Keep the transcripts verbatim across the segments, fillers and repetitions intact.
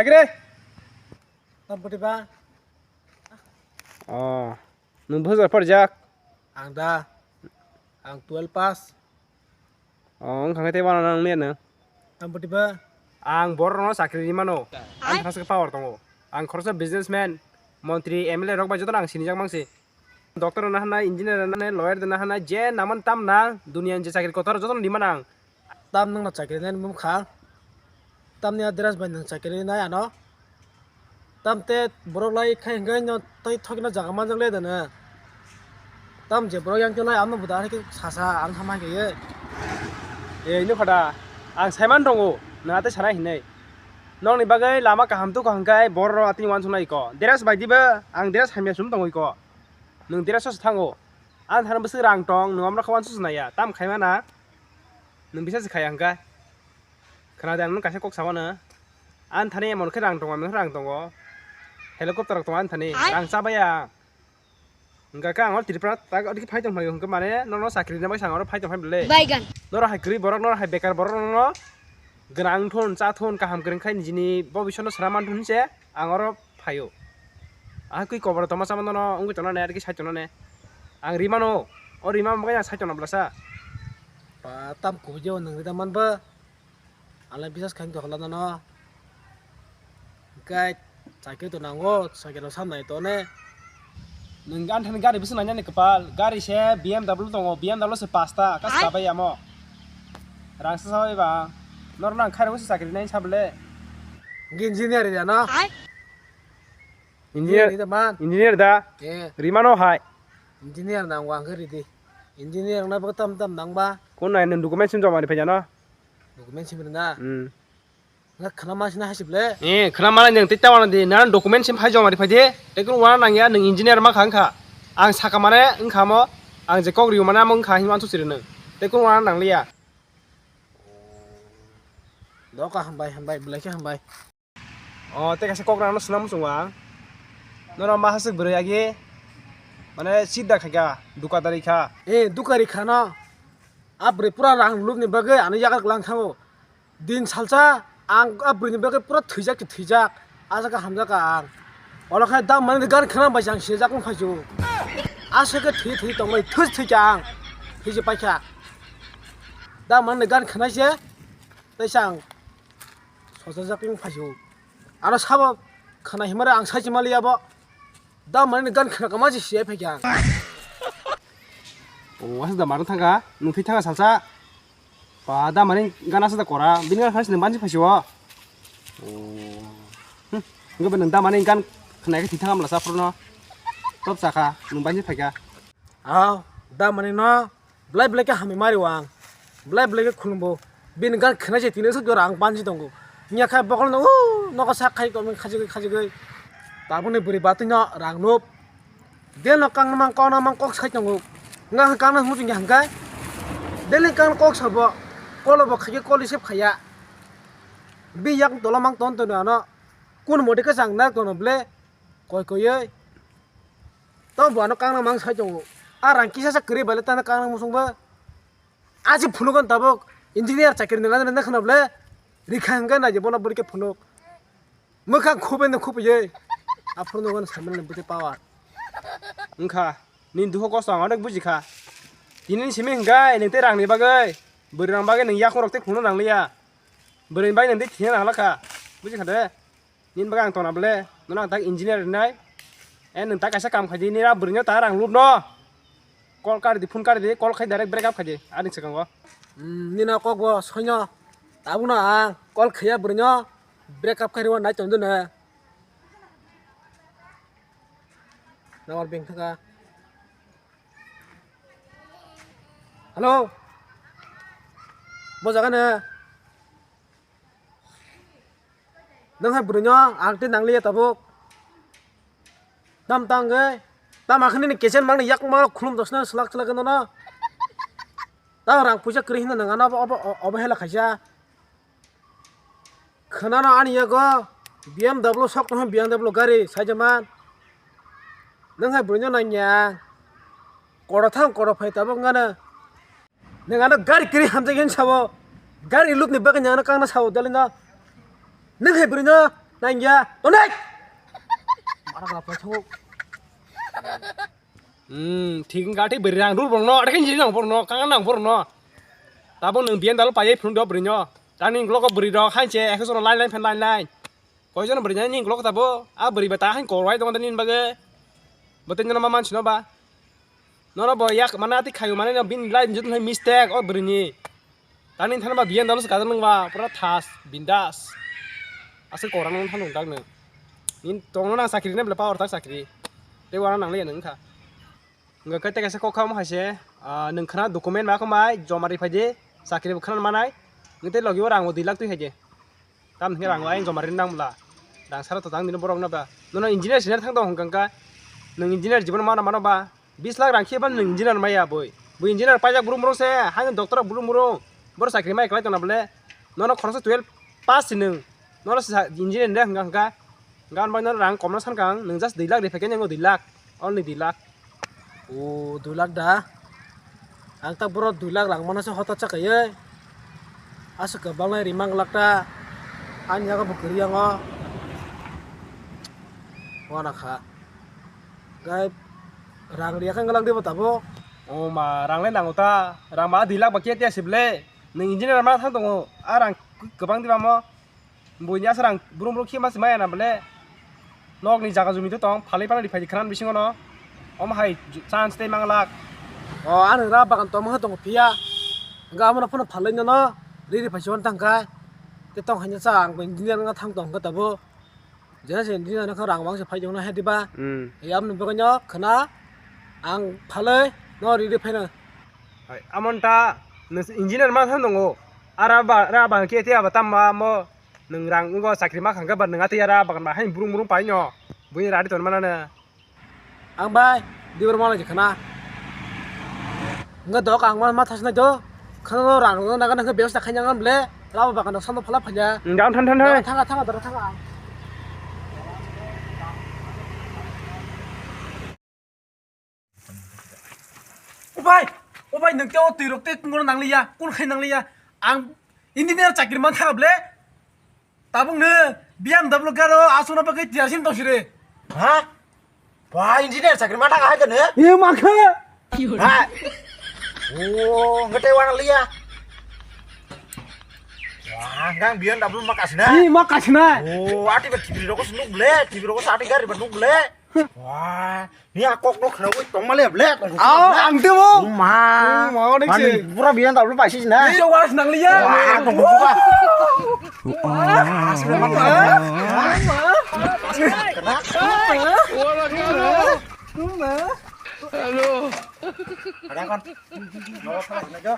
Agre. Tam poti ba? Oh, nung bujor porjak? Ang da, ang twelve pass. Oh, wngkha khe tei wano nang neno. Tam poti ba? Ang borok no chakri ri mano. Ang thangsa power tongo. Ang khoroksa businessman, montri, M L A rok bai joto no ang sinijak mangsi. Doctor rwna hanai, engineer rwna hanai, lawyer rwna hanai, je naman tam na, duniya ni je chakri kotor joto no rimana ang. Tam nwng no chakri nai mung kha. Tam ni address bai nwng chakri nai ano. Tam te borok lai khai hwnkhe no tei thokna jaga manjak le dana. Tam je borok yang te lai ano buda hai khe sasa ang thamai khe ye. E, ini khoda, ang saiman tongo, na tei sanai hinai. Nokni bagwi lama kaham tu kaham kai borok atini wansuk nai ko. Dress bai diba, ang dress hamya sum tongo ko. Nwng dress o se thango. Ang thani bwswk rang tong, nwng amra khawan susu naiya. Tam khaimana. Nwng bisa se khaya hwnkha. Khna de ang nwng kaisa kok samano. Ang thani emon khe rang tongo, emon khe rang tongo. Helicopter rok tongo ang thani. Rang chabaya. Hwnkha khe ang o Tripura tak odi phai tong phaio hwnkhe mane nono chakri rwna bagwi ang oro phai tong phai bwle. Baigan. Noro hai kwrwi borok, noro hai bekar borok nono gwnang thun, cha thun, kaham kwrwng khai nijini bobiswt no swnam man thun se ang oro phaio. Ahai kwi kobor tongma sama nono wngwi tongnani, arikhe sai tongnani. Ang rimano, o rimano bagwi ang sai tongna bwlasa. Ba, tam kubui jebo nwng rida man ba? Ang lai bisas khain tongkha nono. Hwnkhe chakri to nango, chakri rok sam nai tone. Nwng ani thani gari bwswk nainani kwpal, gari se B M W tongo, B M W se pasta, kaska bai amo. Rang sa sabai ba, norno ang khairok se chakri nai sabole. Hwnkhe engineer ya no? Engineer, engineer da man. Engineer da. Eh. Rimano hai. Engineer nang wang khe ridi. Engineer na bo tam tam nang ba. Kun nai nung document sim joma ri phai jano. Document sim rina. Hmm. Nga khana ma sina hasip le. Eh, khana ma nang tei tawana di na document sim phai joma ri phai di. Tei kun wana nang ya nung engineer ma khang kha. Ang saka mane wng kha mo. Ang je kok riu mane amo wng kha hin wansu siri nung. Tei kun wana nang liya. Doka hambai hambai belai khe hambai. O, tei kaisa kok rano swnam muchungo ang. Norok ma hasik bwrwi agi, mane, sida khaikha, dukadari kha. E, dukari khano. A bwrwi pura rang lubni bagwi ano yagra kwlang thango. Din salsa ang a bwrwini bagwi pura thwijak, thwijak. A jaga hamjak ang. Olo khai da mani gan khna bai jang sijak wng phaisu. Aswk khe thwi thwi tongbai thwi thwi kha ang. Thwi se paikha. Da mani gan khna se. Tei sang. Sojajak wng phaisu. Ano sabo khna himare ang sai chimali abo. Da mani gan khna kama se siyai phaikha. O, asa da mani thangkha, nung thwi thangkha salsa. Pa da mani gan asa da kora, bini gan phaisu nung bansi phaisu o. O. Hmm. Nungkhe nung da mani gan khna khe thwi thangkha mlasa phuru no. Top sakha, nung bansi phaikha. Aw, da mani no. Belai belai khe hamwi mari o ang. Belai belai khe khulumbo. Bini gan khwnai se tini aswk jora ang bansi tongo. Wngya khe bokolno o nogo sak khai tongmani khajigwi khajigwi. Tabukni bwrwi batwino rang nuk. Deno kangna mang kok na mang kok sai tongo. Wngya khe kangna hwnwi wngya hwnkhe. Deno kangna kok sabo. Kolo bo khaikhe kol receive khaiya. Bini yak tola mang ton tono ano. Kun mode khe chang nak tono ble. Koi koiwi. Tamo bo ano kangna mang sai tongo. A rang kisa sa kwrwi baile tano kangna muchung ba. Achi phunukgo tabuk engineer chakri nangna nangna khwna bwle. Rikha hwnkhe naidi bono bwrwi khe phunuk. Mwkhang khubui no khubui ye. A phunukgo samani bwtwi power. Wngkha nini dukho kosto ang onek bujikha. Tini simi hwnkhe nwng tei rangni bagwi bwrwi rang bagwi nwng yakung rok tei khungno nangliya. Bwrwi bai nwng tei thina nangla kha. Bujikha de. Nini bagwi ang tongna bwle, nono ang tak engineer rinai. Eh, nwng tak kaisa kam khaidi, nini a bwrwino tak rang lubno. Call kari di, phone kari di, call khai direct break up khaidi, ani swkango. Hmm, nini kok bo soino. Tabukno ang call khaiya bwrwino break up khairwi nai tongdino. Number beng thangkha. Hello. Bo jaga ne. Nwng hai bwrwino ang tei nangliya tabuk. Tam tangwi. Tam akhani ni kechen mangni yak mangno khulum dosna swlak swlak no. Tam rang puisa kwrwi hino nwng ano obo, obo, obo hela khaisa. Khwnano ani yago B M W sok tongkha, B M W gari saijak man. Nwng hai bwrwino nangya. Koro thang koro phai tabuk wngano. Nwng ano gari kwrwi hamjak hin sabo. Gari lubni bagwi nwng ano kangna sabo dalino. Nwng hai bwrwino Nangya, tonai. Mara kala pachok. Hmm, thik wngkha, thik bwrwi rang rul borokno, ada khe nang borokno, kang nang borokno. Tabuk nwng B M W paiwi phunuk do bwrwino. Tani ukulok bwrwi rok hain se, ekhe jono line line phan line line. Koi jono bwrwi nani ukulok tabuk, a bwrwi ba ta hain korwai tongo nini bagwi. Bo tei nono ma manchino ba. Nono bo yak mana ati khayu mane no bini line jut hai mistake o bwrwini. Tani thani ba B M W se gajak nang ba pura thas bindas. Aswk korang nang thang nang dak nang. Nin tongno nang chakri ne bwle power tak chakri. Tei wana nang le nang kha. Hwnkhe tei kaisa kok kha omo hai se, ah, nwng khna document ma khamai joma ri phai di, chakri bo khna manai, nwng tei logi o rang bo dui lakh twi hai di. Tam hwnkhe rang bo ayang joma ri nang bwla, rang sara to tang dino borok no ba, nono engineer senior thang tong hwnkha hwnkha, nwng engineer jibon mano mano ba, bis lakh rang khe ba nwng engineer maya boi, bo engineer paijak brum brum se, haino doctor brum brum, boro chakri mai kwlai tong na bwle, nono khoroksa twelve pass si nwng, nono se sa engineer de hwnkha hwnkha, gan bai nono rang kom no san kha ang, nwng just dui lakh ri phai khe nang o dui lakh, only dui lakh. O dui lakh da? Ang tak boro dui lakh rang mano se hotok chakaiye. Aswk kwbang lai rimang lakta. Ani yago bo kwrwi yango. Wana kha. Gai rang riya khe wnglang dibo tabuk? O ma, rang le nango ta. Rang ma dui lakh ba kiya tiya sible. Nwng engineer ma thang tongo. A rang kwbang diba mo? Buini aswk rang brum brum khima se maya na bole. Nokni jaga jumi to tong, phalwi phalwi phai khna bisingo no. Omo hai chance tei manglak. O, ano ra bagan tongma tongo phiya. Hwnkhe amo no phano phalwi nono riri phai se tang kha. Te tong haino cha ang engineer wngna thang tong kha tabuk. Jena se engineer wngkha rang wngse phai tongna he diba. Hmm. Yam ni bagwi no khna ang phalwi no riri phaino. Hai, amon ta, nung engineer ma thang tongo. Ara ba, ra ba khe te aba tam ma mo. Nwng rang wngkha chakri ma khangkhe ba nwng atwi ara bagan ba haino burung burung paino. Buini rari ton manana. Ang bai, dibor mala je khana. Wngkha dok ang ma, ma thasnai do. Khana no rang no naga naga bebasta khaina ngam le. Lama bagan no sando phala phalya. Dang than than than. Thanga thanga dara thanga. O bai, o bai, nwng tei o twi rok tei kungno nangliya, kun khai nangliya. Ang engineer chakri man thangab le. Tabuk nw B M W garo aswkno bagwi tiyar sin tongsi re. Ha? Ba engineer chakri man thang hai kene? E ma khe. Ha? O, ngete wana liya. Wah, ngang B M W ma kasna. E ma kasna. O, ati ba T V rok se nuk le, T V rok se ati gari ba nuk le. Wah, ni a kok no khna wi tong male ble tong. Aw, ang de mo. Ma. Ma, onek se. Pura biyan ta lu paisi na. Ni ro was nang liya. Wah, tong buka. Hello. Ada kon. No khna na jo.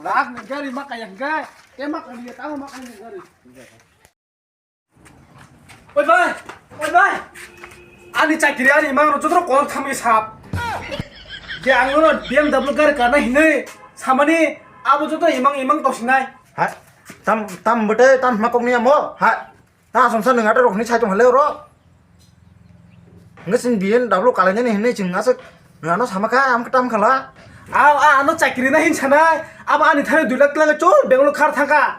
Rak ni gari ma kaya gai. Te ma kaya ta ma kaya gari. Oi bai, oi bai. Ani chakiri ani mang ro jotro kol thami sap. Je ang no B M W gari kana hinui samani abo joto imang imang tosinai. Ha? Tam tam bete tam ma kok ni amo. Ha? Ta somsa nang ata rok ni sai tong hale ro. Ngasing B M W kalai ni hinui ching asuk. Ngano sama ka am tam khala. A a ano chakiri na hin sanai. Abo ani thani dui lakh tlang chol Bangalore khar thangka.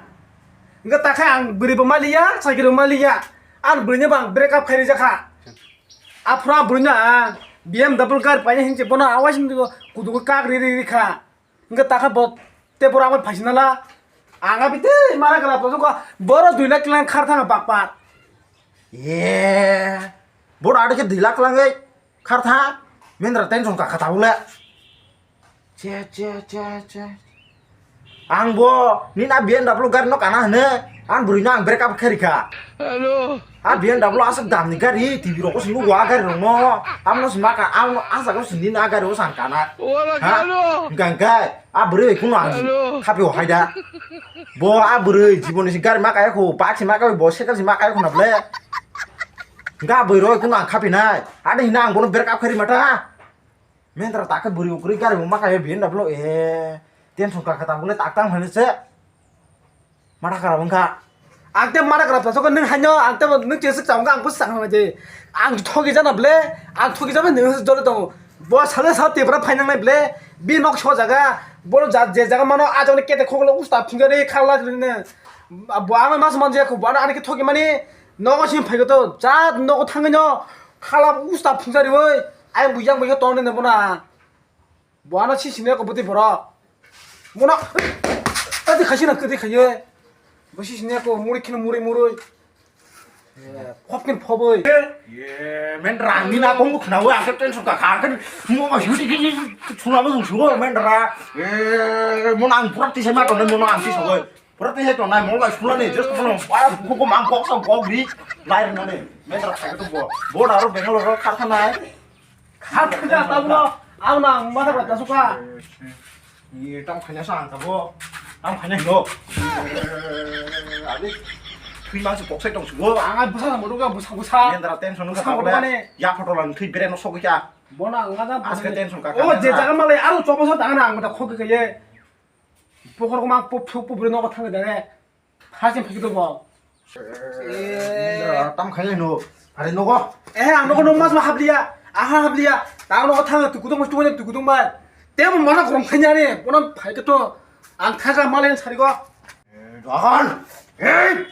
Hingke takhe ang bwrwi bo maliya, sakiri bo maliya. Ang bwrwino bo ang break up khairi jakha. Aphuru ang bwrwino ang B M W gari paina hinse bono awaising kudugo kak ri ri ri kha. Hingke takhe bo tei boro ang bai phaisina la. Ang abi tei mara gra to joko boro dui lakh lang khar thang bakpar. Ye. Boro ade khe dui lakh lang ei khar tha. Mendra tension ka khata bole. Che, che, che, che. Ang bo, nini a B M W gari no kana hwne, ang bwrwi no ang break up khe rikha. Hello. A B M W aswk dam ni gari, T V rok o simi wa gari rok no, amo no sima ka, amo no a jaga o simi nini a gari o san kana. Wala hello. Hingka hingka, a bwrwi bai kuno ang hello. Khapi o hai da. Bo a bwrwi, jibon ni si gari ma kaya khu, bike si ma kaya, bo cycle si ma kaya khu na ble. Hingka bwrwi rok kuno ang khapi nai, ade hina ang bono break up khe ri mata. Mendra takhe bwrwi ukrwi gari bo ma kaya B M W e. Tension ka khatam bole tak tang hwnwi se. Mata khara wngkha. Ang te mata khara pasok nung haino ang te nung chesuk chawngkha ang bwswk chang je. Ang thogi jana ble, ang thogi jana nung jole tongo. Bo sale sa tebra phainang nai ble, bi nok so jaga, bo ja je jaga mano a jone kete khoklo usta phunjani khala ne. Bo ang mas man je ko bo ani ke thogi mani. Nogo sini phaikhe to, jat nogo thangwi no, khala usta phungsa riwi, ayang buiyang buikhe tongnai nabo na. Bo ano sisini eko bwtwi borok. Mono, adi khaisi na kwtwi khaiye. Bo sisini eko muri kheno muri muri. Khop khen phoboi. Ye, men rangni na kong khnawi, ang khe tension ka kha, ang khe mo ma shuti ki suna mo shugo men ra. Ye, mo nang pura tisa ma to, mo nang tisa goi. Pura tisa to nai mo ga suna ni, just mo ba ko ko mang kok sa kok ri. Lai na ni, men ra kha to bo. Bo da ro Bangalore ro kha kha nai. Kha kha ta bo. Ang na ma ta ta suka. Ni tam khanya sa ang ta bo. Tam khanya no. Abi. Thui ma su kok sai tong su bo. Ang busa sa mo ga busa busa. Ni dara tension ka Busa ta mo bo ga ne. Ya photo lang thui bere no sok ya. Bo na ang ga. Aske tension ka O ka je na. Jaga malai aro chobo sa ta na ang ta khok ke ye. Pokor ko ma pop pop pop no thang de. Hasim phiki to bo. Tam khaya no. Are nogo. Eh, ang nogo nong mas ma habliya. Aha habliya. Ta nogo thang tu kudung mas tu tu kudung ba. Te mo mana grom khanya re. Bona phai to. Ang thaga malen sari go. Dogan. Hey.